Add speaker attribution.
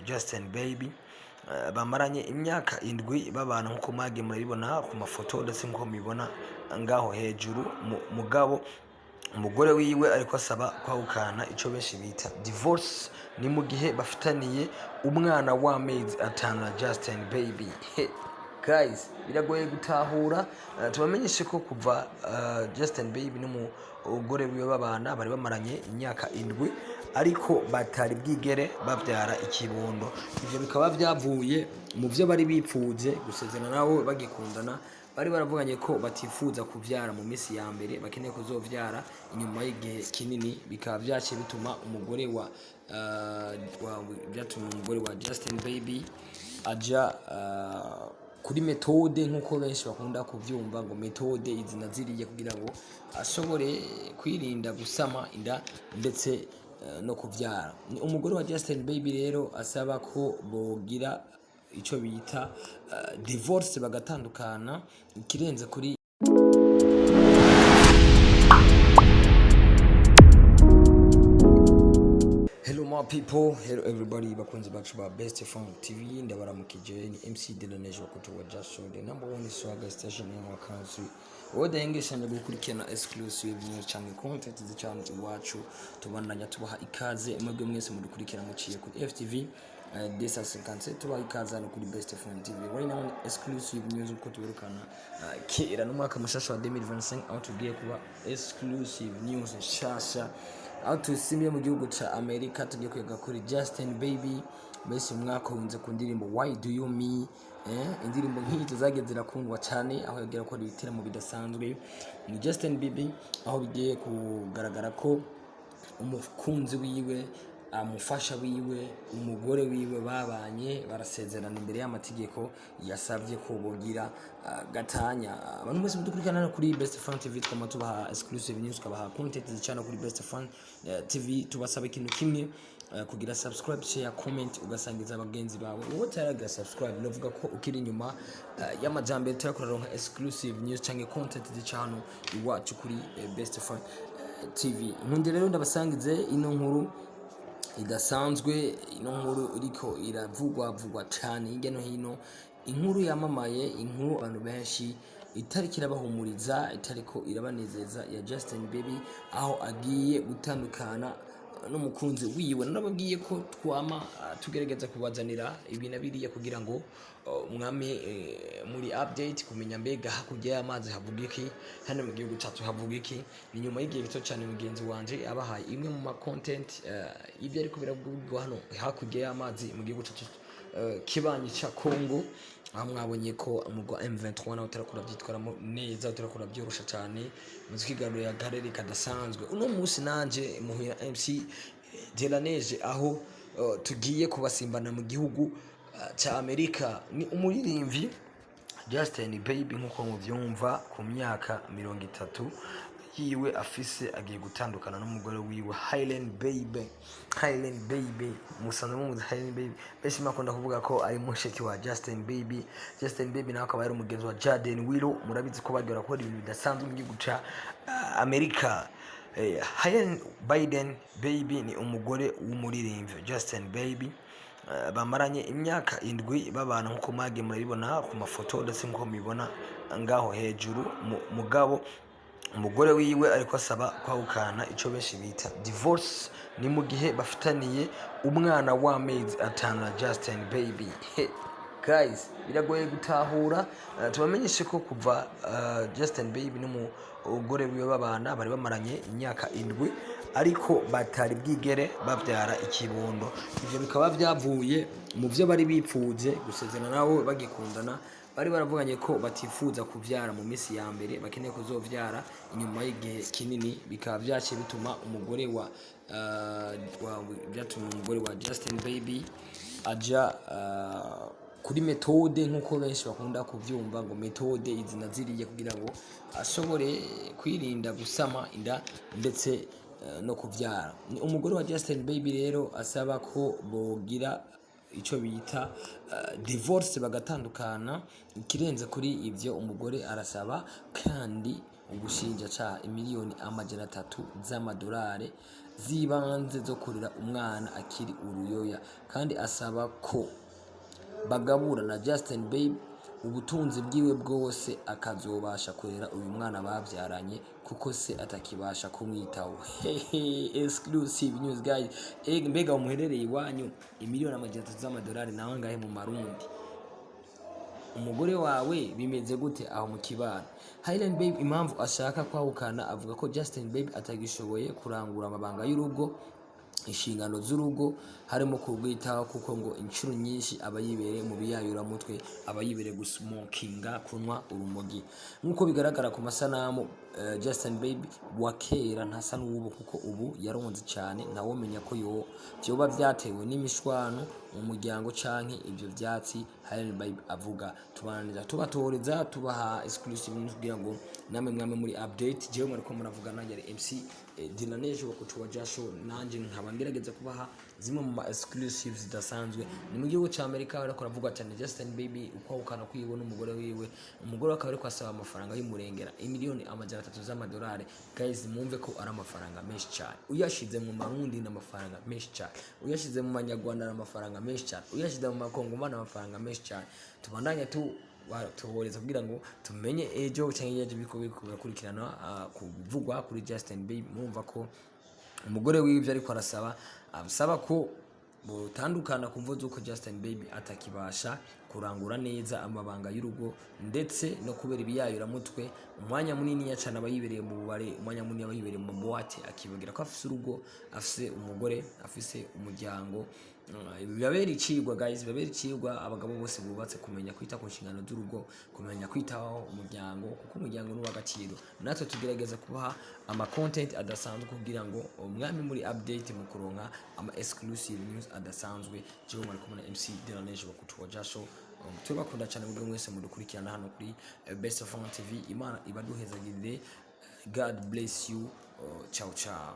Speaker 1: Justin Baby bamaranye imyaka 7 babana, nkuko mwagiye murabibona ku mafoto ndetse nkuko mubibona ngaho hejuru. Mugabo umugore wiwe ariko asaba kwahukana, ico benshi bita divorce. Ni mu gihe bafitaniye umwana w'amezi 5 na Justin Baby. Guys, biragoye gutahura. Tubamenyeshe ko kuva Justin Baby n'umugore wiwe babana, bari bamaranye imyaka 7, ariko batari bwigere babyara ikibondo. Ivyo bikaba vyavuye mu vyo bari bipfuje gusezerana nabo bagikundana. Bari baravuganye ko batifuza kuvyara mu minsi ya mbere, bakeneye kuzovyara inyuma y'igihe kinini. Bikaba vyaciye bituma umugore wa byatumye umugore wa Justin Baby aja kuri méthode, nk'uko benshi bakunda kuvyumva ngo méthode izi na ziriya, kugira ngo ashobore kwirinda gusama inda ndetse no kuvyara. Ni umugore wa Justin Baby rero asaba ko bogira ico bita divorce, bagatandukana. Ikirenze kuri Hello my people, hello everybody, bakunzi bacu ba Best Phone TV, ndabaramukije. Ni MC Delanejo wakutu wa Just Show, the number one swagger station in our country. Wowe dahengeshanya gukurikirana exclusive news canke content zicana iwacu, tubandanya tubaha ikaze mwebwe mwese mudukurikira muciye kuri FTV Desa 57. Tubaha ikaze hano kuri Best Phone TV. Right now ni exclusive news, uko tuberukana kera n'umwaka mushasha wa 2025, aho tugiye kuba exclusive news nshasha, aho tusimbiye mu gihugu ca Amerika. Tugiye kwiga kuri Justin Baby. Mbese mwakunze ku ndirimbo "Why Do You Me", indirimbo nk'izo zagiye zirakundwa cyane, aho yagera ko ibiteramo bidasanzwe. Ni Justin Bieber, aho bigiye kugaragara ko umukunzi wiwe, amufasha wiwe, umugore wiwe babanye barasezerana imbere y'amategeko, yasabye ko bogira gatanya. Abantu mwese mudukurikirana hano kuri Best Fun TV, twama tubaha exclusive news, tukabaha content zicana kuri Best Fun TV. Tubasaba ikintu kimwe: kugira subscribe, share, comment, ugasangiza abagenzi bawe. Wowe utaragira subscribe, novuga ko ukiri inyuma y'amajambere. Turakora exclusive news canke content zica hano iwacu kuri Best Fun TV. Nkunde rero ndabasangize ino nkuru idasanzwe, ino nkuru iriko iravugwa vugwa cyane hirya no hino, inkuru yamamaye, inkuru abantu benshi itariko irabahumuriza, itariko irabanezeza, ya Justin Baby, aho agiye gutandukana n'umukunzi wiwe. Narababwiye ko twama tugerageza kubazanira ibi na biriya kugira ngo mwame muri update, kumenya mbega hakurya y'amazi havuga iki, hano mu gihugu cyacu havuga iki. Ni nyuma y'igihe gito cyane mugenzi wanje abahaye imwe mu ma content ibyo ariko biravugwa hano hakurya y'amazi mu gihugu cyacu kibanyi ca Congo, aho mwabonye ko umugwa M23 nawe utarakora byitwaramo neza, utarakora byorosha cyane mu kiganiro akarere kadasanzwe. Uno munsi nanje muhira MC Delaneje, aho tugiye kubasimbana mu gihugu ca Amerika. Ni umuririmbyi Justin Baby, nkuko muvyumva, ku myaka 30 yiwe afise, agiye gutandukana n'umugore wiwe Hailey Baby. Hailey Baby musanzwe mumuzi. Hailey Baby benshi bakunda kuvuga ko ari mushiki wa Justin Baby. Justin Baby nawe akaba yari umugenzi wa Jaden Willow. Murabizi ko bagiye barakora ibintu bidasanzwe mu gihugu ca Amerika. Hailey Biden Baby ni umugore w'umuririmbyi Justin Baby bamaranye imyaka 7 babana, nkuko mwagiye murabibona ku mafoto ndetse nkuko mubibona ngaho hejuru. Mugabo umugore wiwe ariko asaba kwahukana, ico benshi bita divorce. Ni mu gihe bafitaniye umwana w'amezi 5 na Justin Baby. Guys, biragoye gutahura. Tubamenyeshe ko kuva Justin Baby n'umugore wiwe babana, bari bamaranye imyaka 7, ariko batari bwigere babyara ikibondo. Ivyo bikaba vyavuye mu vyo bari bipfuje gusezerana nabo bagikundana. Bari baravuganye ko batifuza kuvyara mu minsi ya mbere, bakeneye kuzovyara inyuma y'igihe kinini. Bikaba vyaciye bituma umugore wa byatumye umugore wa Justin Baby aja kuri méthode, nkuko benshi bakunda kuvyumva ngo méthode izi na ziriya, kugira ngo ashobore kwirinda gusama inda ndetse no kuvyara. Ni umugore wa Justin Baby rero asaba ko bogira ico bita divorce, bagatandukana. Ikirenze kuri ivyo, umugore arasaba kandi ubushinjacaha imiliyoni 300 z'amadolari. z'ibanze zo kurera umwana akiri uruyoya, kandi asaba ko bagabura na Justin Bieber ubutunzi bwiwe bwose, akazobasha kurera uyu mwana bavyaranye, kuko se atakibasha kumwitaho. Hehe, exclusive news, guys. Mbega umuherereye iwanyu imiliyoni 300 z'amadolari nawe ngahe mu Marundi? Umugore wawe bimeze gute aho mu kibano? Hailey Bieber impamvu ashaka kwahukana, avuga ko Justin Bieber atagishoboye kurangura amabanga y'urugo, inshingano z'urugo, harimo kurwitaho, kuko ngo inshuro nyinshi aba yibereye mu biyayuramutwe, aba yibereye gusmokinga, kunywa urumogi. Nk'uko bigaragara ku masanamu, Justin Bieber wa kera ntasa n'ubu, kuko ubu yaronze cyane. Ntawomenya ko yo vyoba vyatewe n'imishwano mu muryango canke ivyo vyatsi Hailey Bieber avuga. Tubananiza, tubatoreza, tubaha exclusive news kugira ngo namwe mwame muri update. Jewe mwariko muravugana yari MC Dilanejo wa Jasho, nanje nkaba ngerageza kubaha zimwe mu ma exclusives zidasanzwe. Ni mu gihugu ca Amerika bariko ravuga cyane Justin Bieber, ukwahukana kwiwe n'umugore wiwe. Umugore we akaba ariko asaba amafaranga y'umurengera, imiliyoni 300 z'amadolari. Guys, mwumve ko ari amafaranga menshi cyane. Uyashize mu Marundi ni amafaranga menshi cyane, uyashize mu Manyarwanda ni amafaranga menshi cyane, uyashize mu Makongomani ni amafaranga menshi cyane. Tubandanye tu tuboreza kugira ngo tumenye ejo cyangwa ejo biriko birakurikirana kuvugwa kuri Justin Bieber. Murumva ko umugore wiwe ivyo ariko arasaba, asaba ko butandukana ku mvo z'uko Justin Bieber atakibasha kurangura neza amabanga y'urugo, ndetse no kubera ibiyayuramutwe. Umwanya munini cyane aba yibereye mu bubare, umwanya munini aba yibereye mu boîte, akibagira ko afise urugo, afise umugore, afise umuryango. Bibabera icigwa, guys, bibabera icigwa abagabo bose bubatse, kumenya kwita ku nshingano z'urugo, kumenya kwitaho umuryango, kuko umuryango ni uw'agaciro. Natwe tugerageza kubaha ama content adasanzwe kugira ngo umwami muri update mu kuronka ama exclusive news adasanzwe. Jewe mwari kumwe na MC Delaneje wa Jasho. Turabakunda cyane mubwo mwese mudukurikirana hano kuri Best of Fun TV. Imana ibaduhezagirire. God bless you. Ciao ciao.